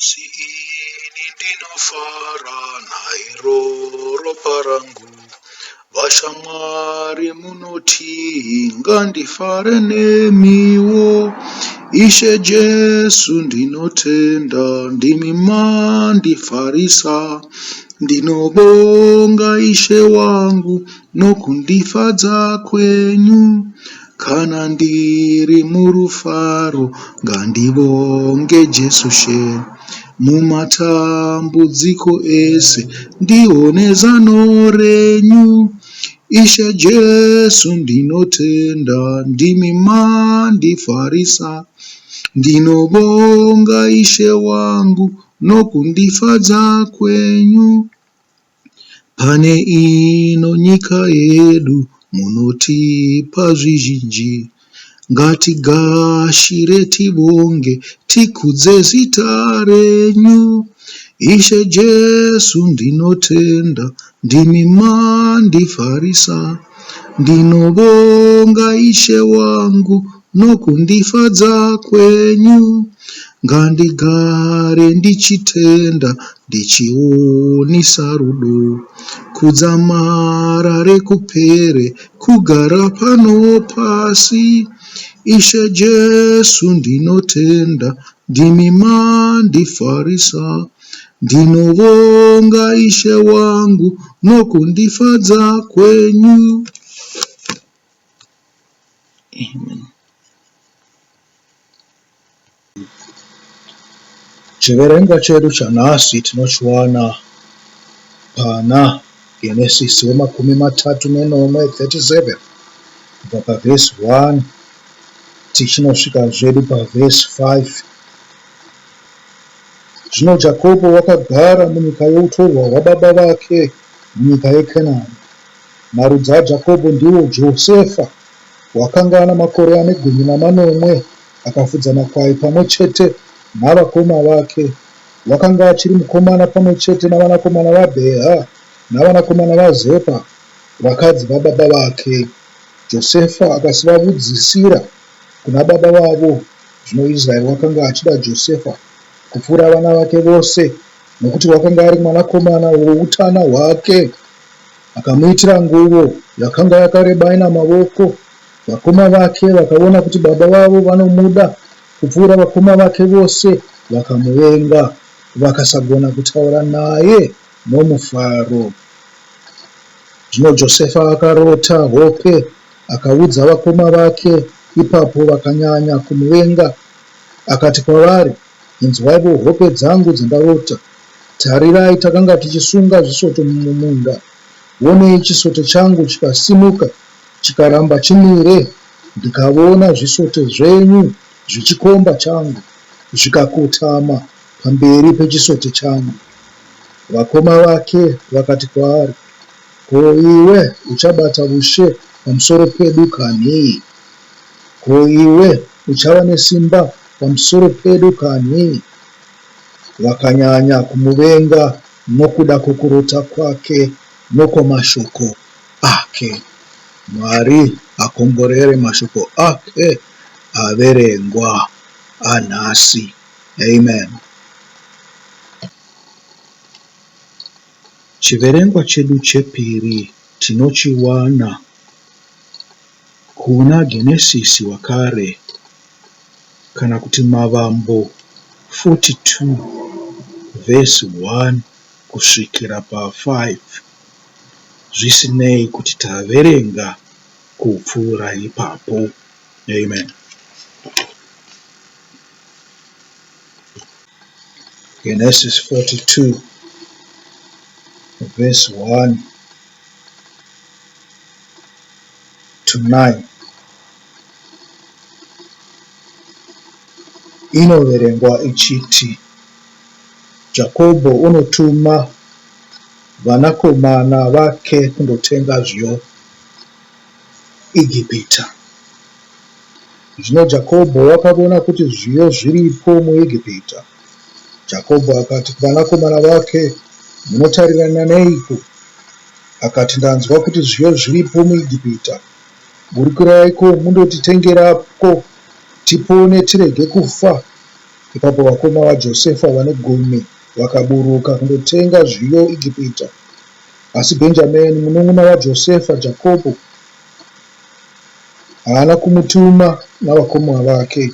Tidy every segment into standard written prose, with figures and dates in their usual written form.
Nhasi ini ndinofara nairo ropa rangu Vashamwari munotii ngandifare nemiwo Ishe Jesu ndinotenda ndimi mandifarisa Ndinobonga Ishe wangu nokundifadza kwenyu Kana ndiri murufaro ngandivonge Jesu She. Mumatambudziko ese ndione zano renyu. Ishe Jesu ndinotenda ndimi mandifarisa. Ndinovonga Ishe wangu nokundifadza kwenyu. Pane ino nyika yedu munotipa zvizhinji, ngatigashire tivonge tikudze zita renyu. Ishe Jesu ndinotenda ndimi mandifarisa, ndinovonga Ishe wangu nokundifadza kwenyu. Ngandigare ndichitenda ndichionisa rudo kudzamara rekupere kugara pano pasi. Ishe Jesu ndinotenda ndimi mandifarisa ndinovonga Ishe wangu nokundifadza kwenyu. Amen. Chiverengwa chedu chanhasi tinochiwana pana Genesisi wemakumi matatu nenomwe, 37, kubva pavhesi 1 tichinosvika zvedu pavhesi 5. Zvino Jakobho wakagara munyika youtorwa hwababa vake munyika yeKenani. Marudzi aJakobho ndiwo Josefa, wakanga ana makore ane gumi namanomwe akafudza makwai pamwe chete navakoma vake. Wakanga achiri mukomana pamwe chete navanakomana vaBheha navanakomana vaZepa, vakadzi vababa vake. Josefa akasivavudzisira kuna baba vavo. Zvino Israeri wakanga achida Josefa kupfuura vana vake vose, nokuti wakanga ari mwanakomana woutana hwake. Akamuitira nguvo yakanga yakareba ina mavoko. Vakoma vake vakaona kuti baba vavo vanomuda kupfuura vakoma vake vose, vakamuvenga, vakasagona kutaura naye nomufaro. Zvino Josefa akarota hope, akaudza vakoma vake, ipapo vakanyanya kumuvenga. Akati kwavari, Inzwaivo hope dzangu dzandarota. Tarirai, takanga tichisunga zvisoto mumunda, wonei chisoto changu chikasimuka chikaramba chimire, ndikavona zvisote zvenyu zvechikomba changu zvikakotama pamberi pechisote changu. Vakoma vake vakati kwaari, Ko iwe uchabata vushe pamusoro pedu kanhi? Ko iwe uchava nesimba pamusoro pedu kanhi? Vakanyanya kumuvenga nokuda kwokurota kwake nokwamashoko ake. Mwari akomborere mashoko ake averengwa anhasi. Amen. Chiverengwa chedu chepiri tinochiwana kuna Genesisi wakare kana kuti Mavambo 42 vhesi 1 kusvikira pa 5. Zvisinei kuti taverenga kupfuura ipapo. Amen. Genesis 42 verse 1 to 9 inoverengwa ichiti, Jakobho unotuma vanakomana vake kundotenga zviyo Egipita. Zvino Jakobho wakavona kuti zviyo zviripo muEgipita. Jakobho akati kuvanakomana vake, Munotarirana neiko? Akati, Ndanzwa kuti zviyo zviripo muEgipita. Burukiraiko mundotitengerako, tipone tirege kufa. Ipapo vakoma vaJosefa vane gumi vakaburuka kundotenga zviyo Egipita. Asi Bhenjamini munun'una waJosefa, Jakobho haana kumutuma navakoma vake,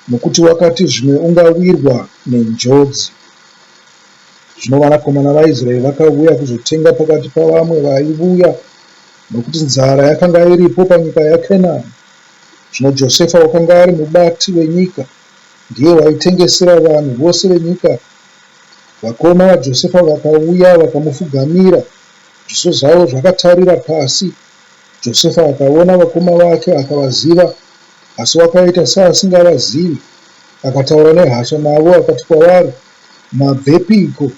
nokuti wakati zvimwe ungawirwa nenjodzi. Zvino vanakomana vaIsraeri vakauya kuzotenga pakati pavamwe vaivuya, nokuti nzara yakanga iripo panyika yaKenani. Zvino Josefa wakanga ari mubati wenyika, ndiye waitengesera vanhu vose venyika. Vakoma vaJosefa vakauya vakamufugamira, zviso zvavo zvakatarira pasi. Josefa akaona vakoma vake akavaziva, asi wakaita seasingavazivi. Akataura nehasha navo akati kwavari, Mabvepiko?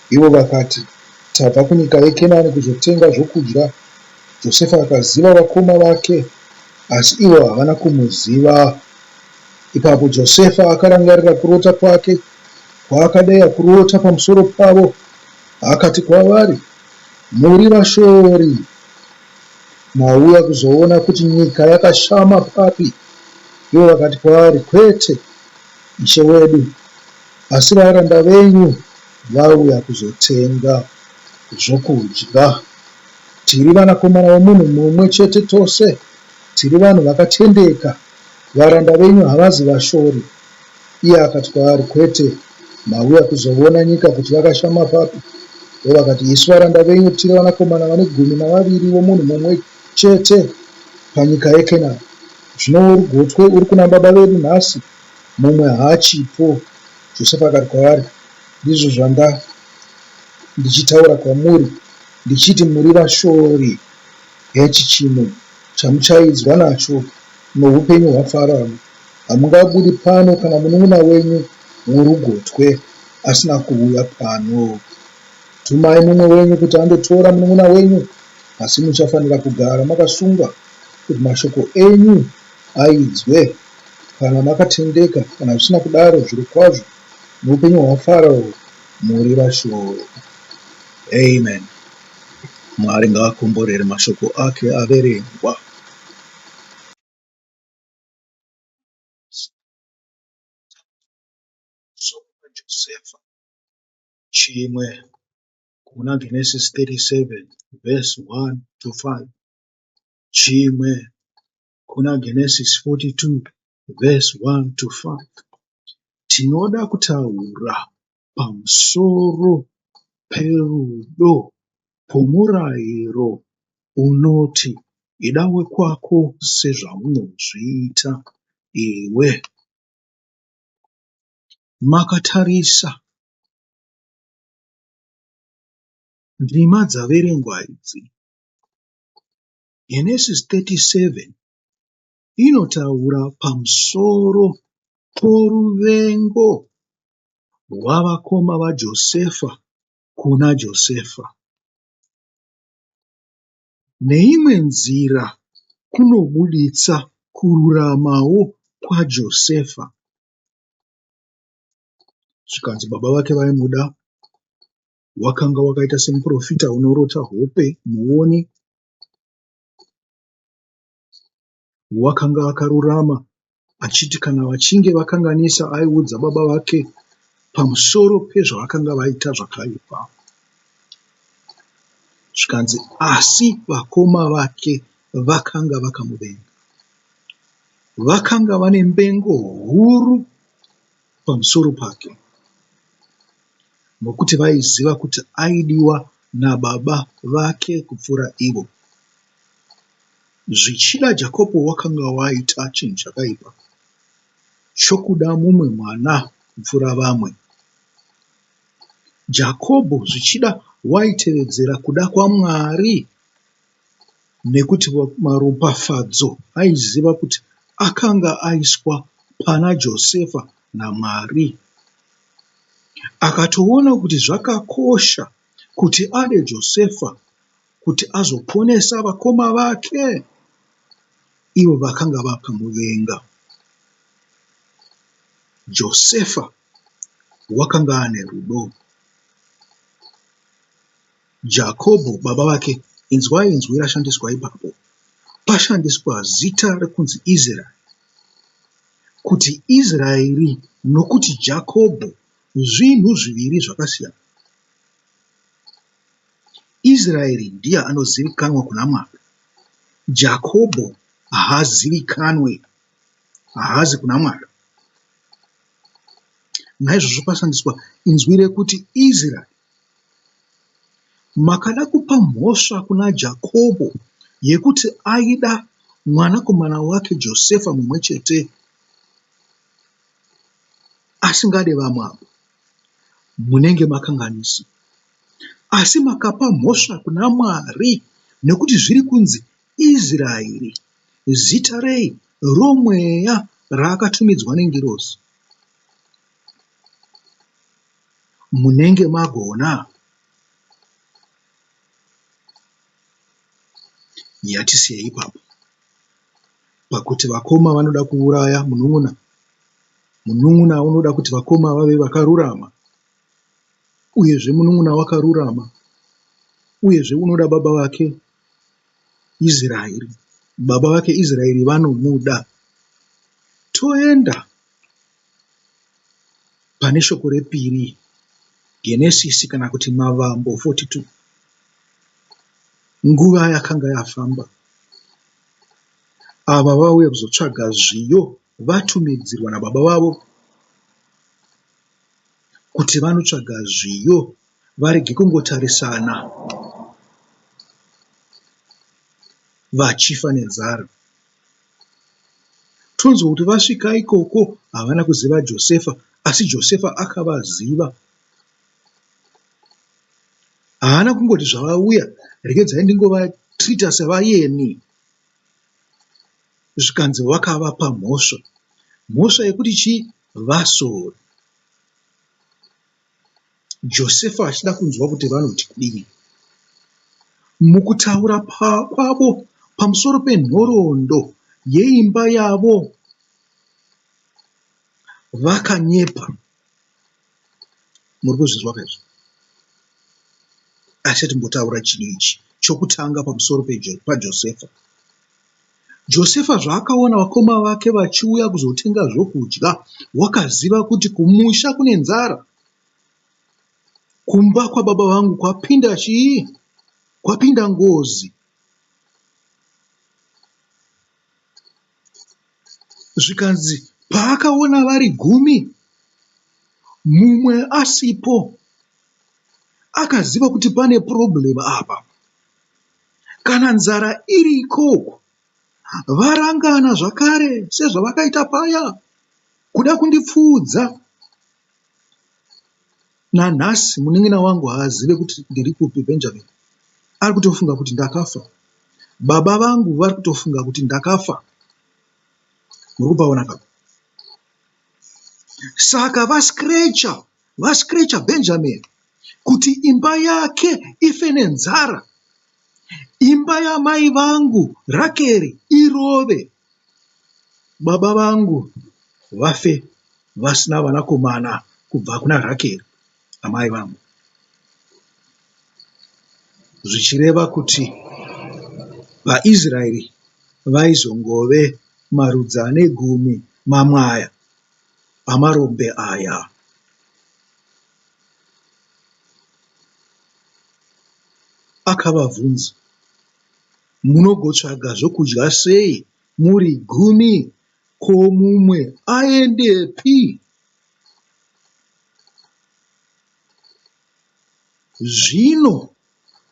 Ivo vakati, Tabva kunyika yeKenani kuzotenga zvokudya. Josefa akaziva vakoma vake, asi ivo havana kumuziva. Ipapo Josefa akarangarira kurota kwake, kwaakadeya kurota pamusoro pavo, akati kwavari, Muri vashori! Mauya kuzoona kuti nyika yakashama papi? Ivo vakati kwaari, Kwete, ishe wedu, asi varanda venyu vauya kuzotenga zvokudya. Tiri vanakomana vomunhu mumwe chete tose, tiri vanhu vakatendeka, varanda venyu havazi vashori. Iye akati kwaari, Kwete, mauya kuzoona nyika kuti yakashama papi. Ivo vakati, Isu varanda venyu tiri vanakomana vane gumi navaviri vomunhu mumwe chete panyika yeKenani. Zvino worugotwe uri kuna baba vedu nhasi, mumwe haachipo. Josefa akati kwavari, Ndizvo zvanga ndichitaura kwamuri, ndichiti muri vashori. Hechi chinhu chamuchaidzwa nacho noupenyu hwaFarao, Hamungabudi pano kana munun'una wenyu worugotwe asina kuuya pano. Tumai mumwe wenyu kuti andotora munun'una wenyu, asi muchafanira kugara makasungwa kuti mashoko enyu aidzwe kana makatendeka, kana zvisina kudaro, zvirokwazvo noupenyu hwaFarao muri vashori. Amen. Mwari ngaakomborere mashoko ake averengwa. Josefa chimwe kuna Genesis 37 verse 1 to 5 chimwe kuna Genesis 42 verse 1 to 5. Tinoda kutaura pamusoro perudo pomurayiro unoti ida wekwako sezvaunozviita iwe. Makatarisa ndima dzaverengwa idzi, Genesis 37 inotaura pamusoro poruvengo rwavakoma vaJosefa kuna Josefa. Neimwe nzira kunobuditsa kururamawo kwaJosefa. Zvikanzi baba vake vaimuda, wakanga wakaita semuprofita unorota hope, muoni. Wakanga akarurama achiti kana vachinge vakanganisa aiudza baba vake pamusoro pezvavakanga vaita zvakaipa. Zvikanzi asi vakoma vake vakanga vakamuvenga. Vakanga vane mbengo huru pamusoro pake nokuti vaiziva kuti aidiwa nababa vake kupfuura ivo. Zvichida Jakobho wakanga waita chinhu chakaipa chokuda mumwe mwana kupfuura vamwe. Jakobho zvichida waitevedzera kuda kwaMwari nekuti maropafadzo aiziva kuti akanga aiswa pana Josefa naMwari. Akatoona kuti zvakakosha kuti ade Josefa kuti azoponesa vakoma vake ivo vakanga vakamuvenga. Josefa wakanga ane rudo. Jakobho baba vake, inzwai inzwi rashandiswa ipapo. Pashandiswa zita rekunzi Israeri. Kuti Israeri nokuti Jakobho zvinhu zviviri zvakasiyana. Israeri ndiye anozivikanwa kuna Mwari. Jakobho haazivikanwe, haazi kuna Mwari. Naizvozvo pashandiswa inzwi rekuti Israeri. Makada kupa mhosva kuna Jakobho yekuti aida mwanakomana wake Josefa mumwe chete asingade vamwe ava, munenge makanganisa. Asi makapa mhosva kuna Mwari nekuti zviri kunzi Israeri, zita rei romweya raakatumidzwa nengirozi. Munenge magona. Yatisiyei ipapo pakuti vakoma vanoda kuuraya munun'una, munun'una unoda kuti vakoma vave vakarurama uyezve munun'una wakarurama uyezve unoda baba vake Israeri, baba vake Israeri vanomuda. Toenda pane shoko repiri, Genesisi kana kuti Mavambo 42. Nguva yakanga yafamba. Ava vauya kuzotsvaga zviyo vatumidzirwa nababa vavo kuti vanotsvaga zviyo varege kungotarisana vachifa nenzara. Tonzwa kuti vasvika ikoko havana kuziva Josefa asi Josefa akavaziva. Haana kungoti zvavauya regedzai ndingovatreata sevayeni. Zvikanzi wakavapa mhosva. Mhosva yekuti chii? Vasori. Josefa achida kunzwa kuti vanoti kudii. Mukutaura kwavo pamusoro penhoroondo yeimba yavo, vakanyepa. Muri kuzvinzwa ka izvi? Asi timbotaura chinhu ichi chokutanga pamusoro paJosefa. Josefa zvaakaona vakoma vake vachiuya kuzotenga zvokudya, wakaziva kuti kumusha kune nzara. Kumba kwababa vangu kwapinda chii? Kwapinda ngozi. Zvikanzi paakaona vari gumi, mumwe asipo, akaziva kuti pane problem apa. Kana nzara iriko uku, varangana zvakare sezvavakaita paya kuda kundipfuudza. Nanhasi munin'ina wangu haazive kuti ndiri kupi Benjamin. Ari kutofunga kuti ndakafa. Baba vangu vari kutofunga kuti ndakafa. Muri kupaona ka? Saka vascratcher, vascratcher Benjamin kuti imba yake ife nenzara. Imba yamai vangu Rakeri irove. Baba vangu vafe vasina vanakomana kubva kuna Rakeri amai vangu. Zvichireva kuti vaIsraeri vaizongove marudzi ane gumi mamwe aya amarombe aya. Akavabvunza, Munogotsvaga zvokudya sei muri gumi? Ko mumwe aendepi? Zvino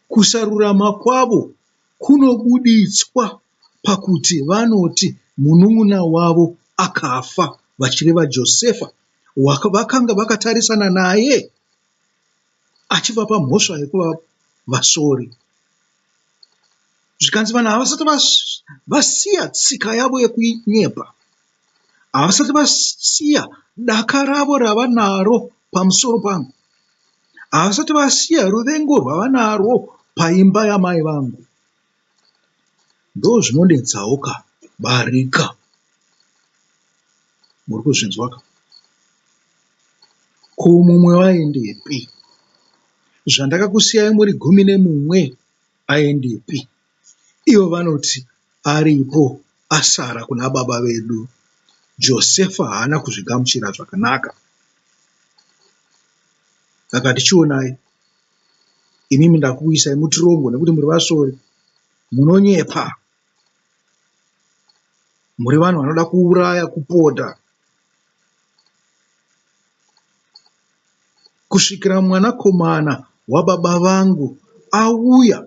kusarurama kwavo kunobuditswa pakuti vanoti munun'una wavo akafa, vachireva Josefa, wakavakanga vakatarisana naye achivapa mhosva yekuva vasori. Zvikanzi vanhu havasati vasiya tsika yavo yekunyepa, havasati vasiya daka ravo ravanaro pamusoro pangu, havasati vasiya ruvengo rwavanarwo paimba yamai vangu. Ndozvinonetsawo ka barika. Muri kuzvinzwa ka? Ko mumwe waendepi? Zvandakakusiyai muri gumi nemumwe aendepi? Ivo vanoti aripo asara kuna baba vedu. Josefa haana kuzvigamuchira zvakanaka. Akati, Chionai, imimi ndakuisai mutirongo nekuti muri vasori, munonyepa, muri vanhu vanoda kuuraya, kuponda. Kusvikira mwanakomana wababa vangu auya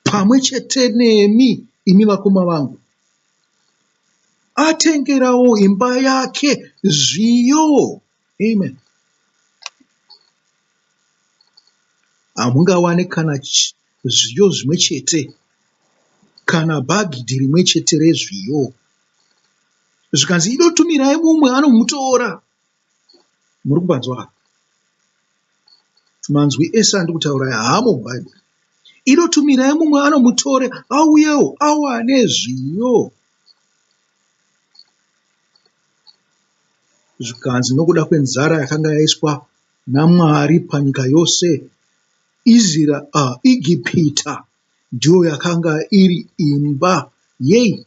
pamwe chete nemi, imi vakoma vangu, atengerawo imba yake zviyo. Amen. Hamungawane kana zviyo zvimwe chete, kana bhagidhi rimwe chete rezviyo. Zvikanzi idotumirai mumwe anomutora. Muri kupanzwa ka? Manzwi ese andiri kutaura aya haamo muBhaibheri. Idotumirai mumwe anomutore auyewo awane zviyo. Zvikanzi nokuda kwenzara yakanga yaiswa naMwari panyika yose, Izira, uh, Igipita ndiyo yakanga iri imba yei?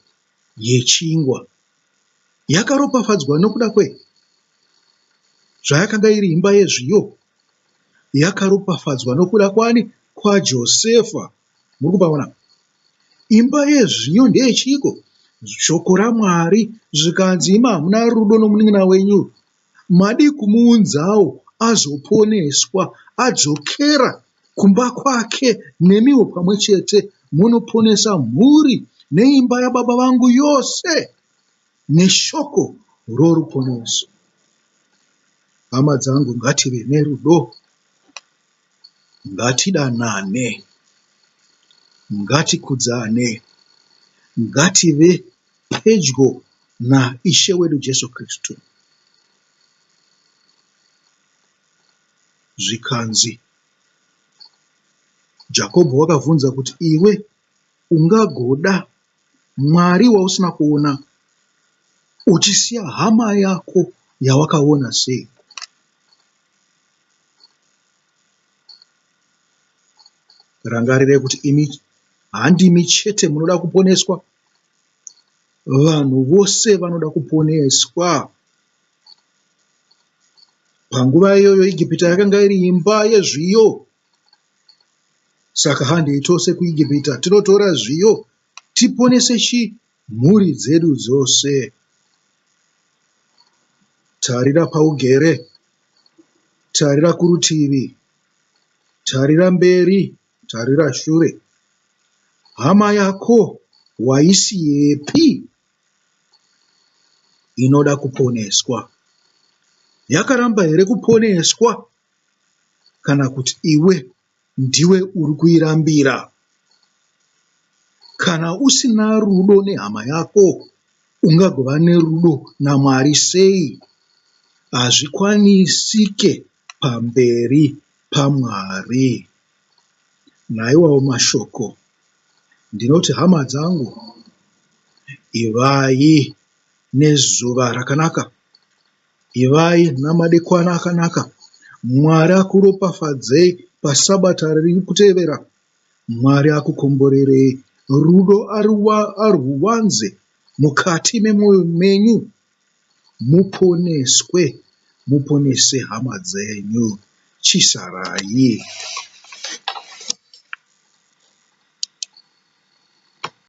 Yechingwa. Yakaropafadzwa nokuda kwe zvayakanga iri imba yezviyo. Yakaropafadzwa nokuda kwani? KwaJosefa. Muri kupaona? Imba yezviyo ndeyechiiko? Shoko raMwari. Zvikanzi imi hamuna rudo nomunin'ina wenyu. Madii kumuunzawo azoponeswa adzokera kumba kwake nemiwo pamwe chete munoponesa mhuri neimba yababa vangu yose neshoko roruponeso. Hama dzangu ngative nerudo, ngatidanane, ngatikudzane, ngative pedyo naIshe wedu Jesu Kristu. Zvikanzi, Jakobho wakabvunza kuti, Iwe ungagoda Mwari wausina kuona uchisiya hama yako yawakaona sei? Rangarirai kuti imi handimi chete munoda kuponeswa, vanhu vose vanoda kuponeswa. Panguva iyoyo Ijipita yakanga iri imba yezviyo. Saka handei tose kuIjipita tinotora zviyo tiponese chi mhuri dzedu dzose. Tarira paugere, tarira kurutivi, tarira mberi, tarira shure. Hama yako waisiyepi? Inoda kuponeswa. Yakaramba here kuponeswa kana kuti iwe ndiwe uri kuirambira? Kana usina rudo nehama yako, ungagova nerudo naMwari sei? Hazvikwanisike pamberi paMwari. Naiwawo mashoko, ndinoti hama dzangu, ivai nezuva rakanaka. Ivai namadekwana akanaka. Mwari akuropafadzei paSabata riri kutevera. Mwari akukomborerei. Rudo arwuwanze mukati memwoyo menyu. Muponeswe, muponese hama dzenyu. Chisarai.